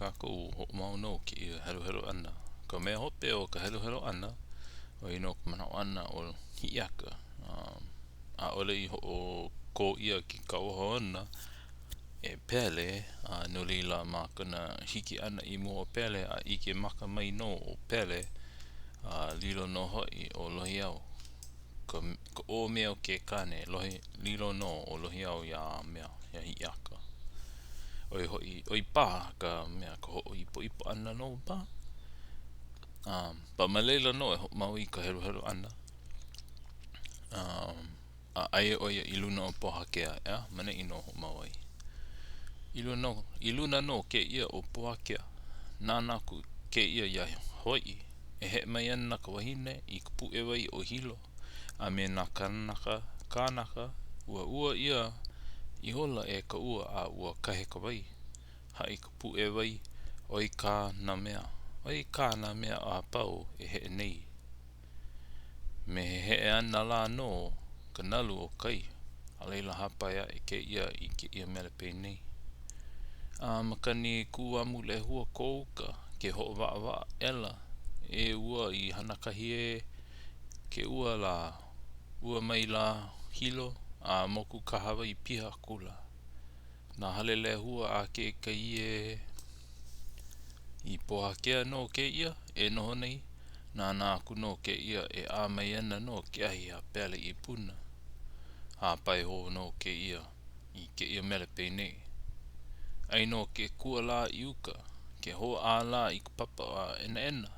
kākou hoʻomau nō kēia heluhelu ʻana. Ka mea hope o ka heluhelu ʻana, ʻo ia nō ka manaʻo ʻana o Hiʻiaka. ʻAʻole i hoʻokō ʻia ke kauoha ona e Pele, a no laila ma kona hiki ʻana i mua o Pele a ʻike maka mai nō ʻo Pele, a lilo nō hoʻi ʻo Lohiau, ka ka ʻōmea o ke kāne, lohe, lilo nō ʻo Lohiau iā mea, iā Hiʻiaka. ʻO ia hoʻi, ʻo ia paha ka mea ka hoʻoipoʻipo ʻana nō paha. Um, but ma laila nō e hoʻomau i ka heluhelu ʻana. Um, a aia ʻo ia i luna o Pohakea, ʻeā? Ma 'neʻi nō hoʻomau ai. I luna, i luna nō kēia o Pohakea. Nānā aku kēia iā Hawaiʻi. E heʻe mai ana ka wahine i ka puʻewai o Hilo a me nā kānaka, kānaka, ua ʻuā ʻia ihola e ka ua a ua kahe ka wai. Haʻi ka puʻewai, ʻoi kā nā mea, ʻoi kā nā mea a pau e heʻe nei. Me he heʻe ʻana lā nō ka nalu o kai, a laila hāpai aʻe kēia i kēia mele penei. A makani kūamu lehua ko uka ke hoʻowaʻawaʻa aʻela e ua i Hanakahi ē ke ua lā, ua mai la Hilo a moku kahawai piha akula. Nā hale lehua a ke kai ē. I Pohakea nō kēia e noho nei, nānā aku nō kēia e ʻā mai ana nō ke ahi a Pele i Puna. Hāpai hou nō kēia i kēia mele penei. ʻAi nō ke kua lā i uka, ke hōʻā lā i ka papa a ʻenaʻena,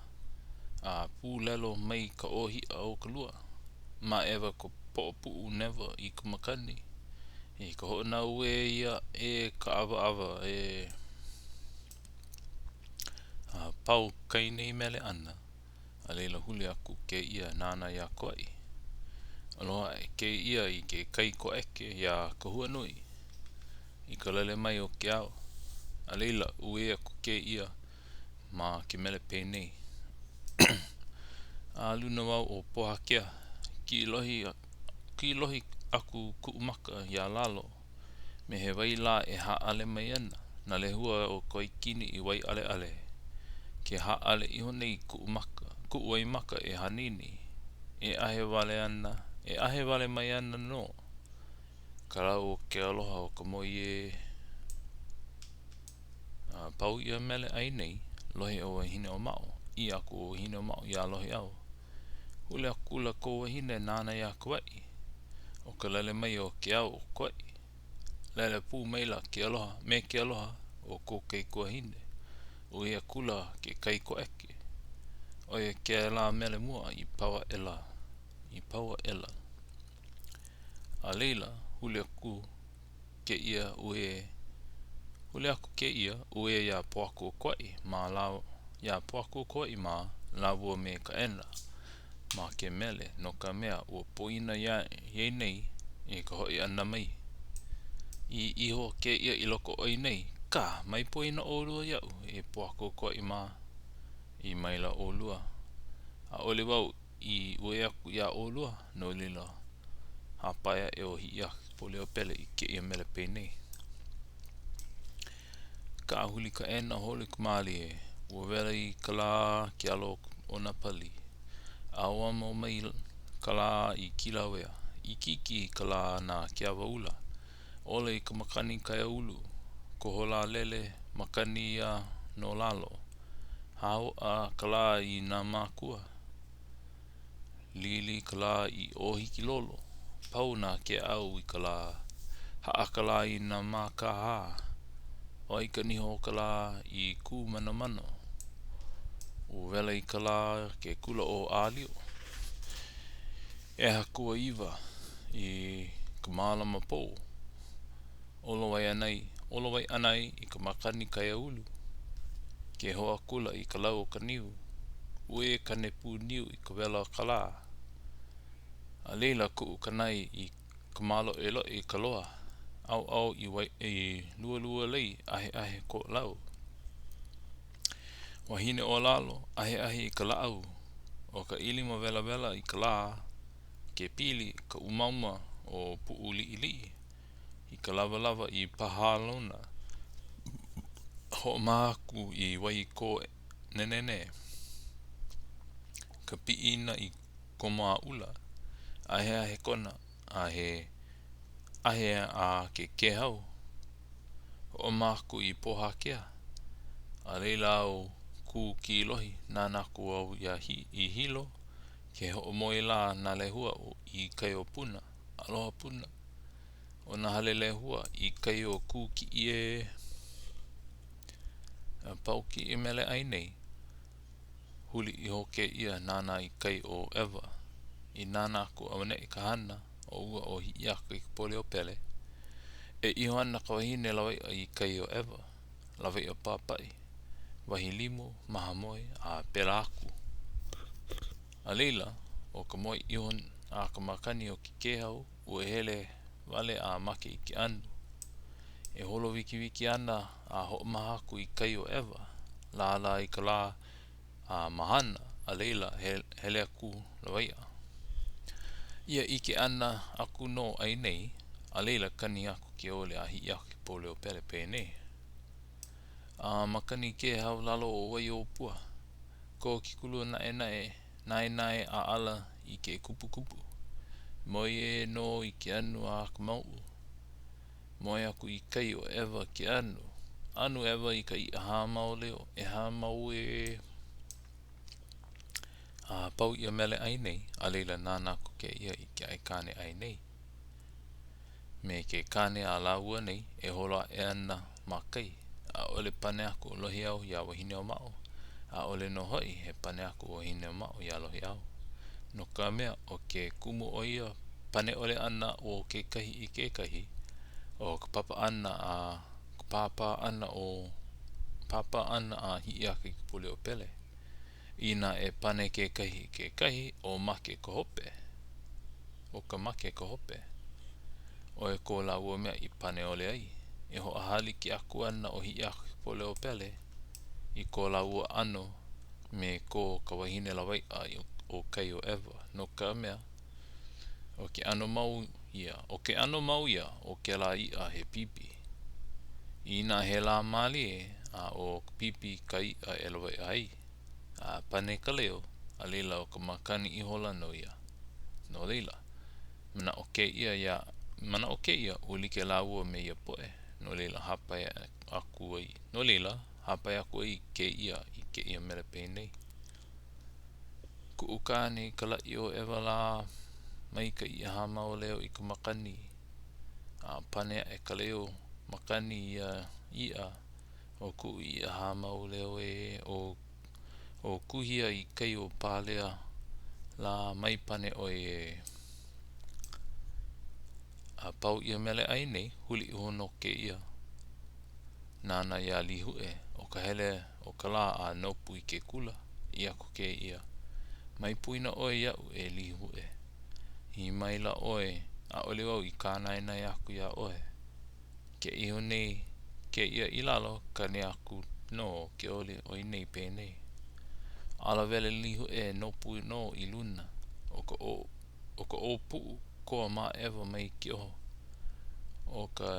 a pūlelo mai ka ʻōhiʻa o ka lua. Maʻewa ka poʻo puʻu newa i ka makani. I ka hoʻonaue ia e ka ʻawaʻawa e a pau kai nei mele ʻana, a laila huli aku kēia nānā iā Kauaʻi. Aloha aʻe kēia i ke kai koʻeke iā Kahuanui i ka lele mai o ke ao. A laila, uē aku kēia ma ke mele penei. A luna wau o Pohakea, kilohi, kilohi aku kuʻu maka iā lalo, me he wai lā e hāʻale mai ana nā lehua o Kawaikini i Waiʻaleʻale. Ke hāʻale iho nei kuʻu maka, kuʻu waimaka e hanini, e ahe wale ana, e ahe wale mai ana nō ka lau o ke aloha o ka moi ē. A pau ia mele ʻai nei, lohe ʻo Wahineʻōmaʻo, ʻī aku ʻo Wahineʻōmaʻo iā Lohiʻau, Huli akula kou wahine nānā iā Kauaʻi, ʻo ka lele mai o ke ao o Kauaʻi. Lele pū maila ke aloha me ke aloha o kou kaikuahine. Uē akula ke kai koʻeke. ʻO ia kēlā mele mua i pau aʻela, i pau aʻela. A laila, huli aku kēia uē, huli aku kēia uē iā Poakuokoaʻi mā lā, iā Poakuokoaʻi mā lāua me Kaʻena ma ke mele no ka mea ua poina iā ia nei i ka hoʻi ʻana mai. ʻĪ iho kēia i loko o ia nei, Kā, mai poina ʻolua iaʻu e Poakuokoaʻi mā. ʻĪ maila ʻolua, ʻAʻole wau i uē aku iā ʻolua, no laila, hāpai aʻe ʻo Hiʻiakaikapoliopele i kēia mele penei. Kāhuli ka ʻena holo i ka mālie, ua wela i ka lā ke alo o nā pali. ʻAuamo mai ka lā i Kīlauea, ikiiki ka lā na Keawaula. Ola i ka makani Kaiāulu, koholā lele makani ia no lalo. Hāoʻa ka lā i nā mākua. Lili ka lā i ʻŌhikilolo. Pau nā Keaʻau i ka lā. Haʻa ka lā i nā Mākāhā. ʻAi ka niho o ka lā i Kūmanomano. Ua wela i ka lā ke kula ʻo ʻĀlio. ʻEha kuaiwa i ka mālama pou. Olo Waiʻanae, olo Waiʻanae i ka makani Kaiāulu. Ke hō akula i ka lau o ka niu. Uē ka nepu niu i ka wela o ka lā. A laila kuʻu ka nae i ka māloʻeloʻe i ka loa. ʻAuʻau i wai i Lualualei aheahe Koʻolau. Wahine o lalo, aheahe i ka lāʻau. ʻO ka ʻilima welawela i ka lā, ke pili ka umauma o Puʻuliʻiliʻi i ka lawalawa i Pāhālona. Hoʻomaha aku i Waikōnenene, ka piʻina i Komoaʻula, aheahe kona, a he ahe a ke kēhau. Hoʻomaha aku i Pohakea, a laila au kū kīlohi, nānā aku au iā i Hilo, ke hoʻomoe lā nā lehua i kai o Puna. Aloha Puna. ʻO nā hale lehua i kai o Kūkiʻi ē. A pau kēia mele ʻai nei, huli iho kēia nānā i kai o ʻEwa. I nānā aku auaneʻi ka hana o ua ʻo Hiʻiakaikapoliopele. E iho ana ka wahine lawaiʻa i kai o ʻEwa, lawaiʻa pāpaʻi, wahi limu, mahamoe, a pēlā aku. A laila, ʻo ka moe iho a ka makani o ke kēhau, ua hele wale a make i ke anu. E holo wikiwiki ana a hoʻomaha aku i kai o ʻEwa, lālā i ka lā a mahana, a laila, hele aku lawaiʻa. Ia ʻike ʻana aku nō ʻai nei, a laila kani aku ke oli a Hiʻiakaikapoliopele penei. A makani kēhau lalo o Waiʻōpua. Kō ke kulua naʻenaʻe naenae ʻaʻala i ke kupukupu. Moe ʻē nō i ke anu a ka mauʻu. Moe aku i kai o ʻEwa ke anu. Anu ʻEwa i ka iʻa hāmau leo e hāmau ē. A pau ia mele ʻai nei, a laila nānā aku kēia i ke aikāne ʻai nei. Me ke kāne a lāua nei e holo aʻe ana ma kai. ʻAʻole pane aku ʻo Lohiau iā Wahineʻōmaʻo. ʻAʻole nō hoʻi he pane aku ʻo Wahineʻōmaʻo iā Lohiau. No ka mea, ʻo ke kumu o ia pane ʻole ʻana o kekahi i kekahi, ʻo ka papa ʻana a ka pāpā ʻana o pāpā ʻana a Hiʻiakaikapoliopele. Inā e pane kekahi i kekahi, ʻo make ka hope. ʻO ka make ka hope. ʻO ia ko lāua mea i pane ʻole ai. E hoʻohālike aku ana ʻo Hiʻiakaikapoliopele i ko lāua ʻano me ko ka wahine lawaiʻa o kai o ʻEwa, no ka mea, ʻo ke ʻano mau ia, ʻo ke ʻano mau ia o kēlā iʻa he pipi. Inā he lā mālie, a ʻo ka pipi ka iʻa e lawaiʻa ai, a pane ka leo, a laila ʻo ka makani ihola nō ia. No laila, manaʻo kēia iā, manaʻo kēia, ua like lāua me ia poʻe, no laila hāpai aku ai, no laila, hāpai aku ai kēia i kēia mele penei. Kuʻu kāne i ka laʻi o ʻEwa lā, mai ka iʻa hāmau leo i ka makani, a pane aʻe ka leo makani ia iʻa, ʻO kuʻu iʻa hāmau leo ē, ʻo ʻo Kuhia i kai o Palea lā mai pane ʻoe ē. A pau ia mele ʻai nei, huli iho nō kēia. Nānā iā Līhuʻe, ʻo ka hele o ka lā a nopu i ke kula, ʻī aku kēia, Mai poina ʻoe iaʻu e Līhuʻe. ʻĪ maila ʻoe, ʻAʻole au i kānaenae aku iā ʻoe. Ke iho nei kēia i lalo, kani aku nō ke oli ʻoi nei penei. Alawele Līhuʻe nopu nō i luna, ʻo ka ʻo ka ʻōpuʻu koa ma ʻEwa mai ke oho. ʻO ka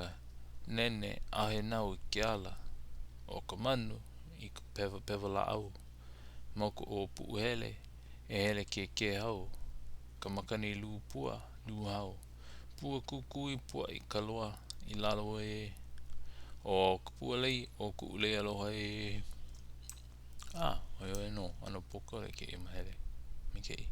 nene ʻaʻohe nau i ke ala. ʻO ka manu i ka pewapewa lāʻau. Mau ka ʻōpuʻu hele, e hele ke kēhau. Ka makani lū pua, lū hao. Pua kukui puaʻi ka loa i lalo ē. ʻO ka pua lei, ʻo kuʻu lei aloha ē. A, ʻoioi nō, ʻano pōkole kēia mahele. Maikaʻi.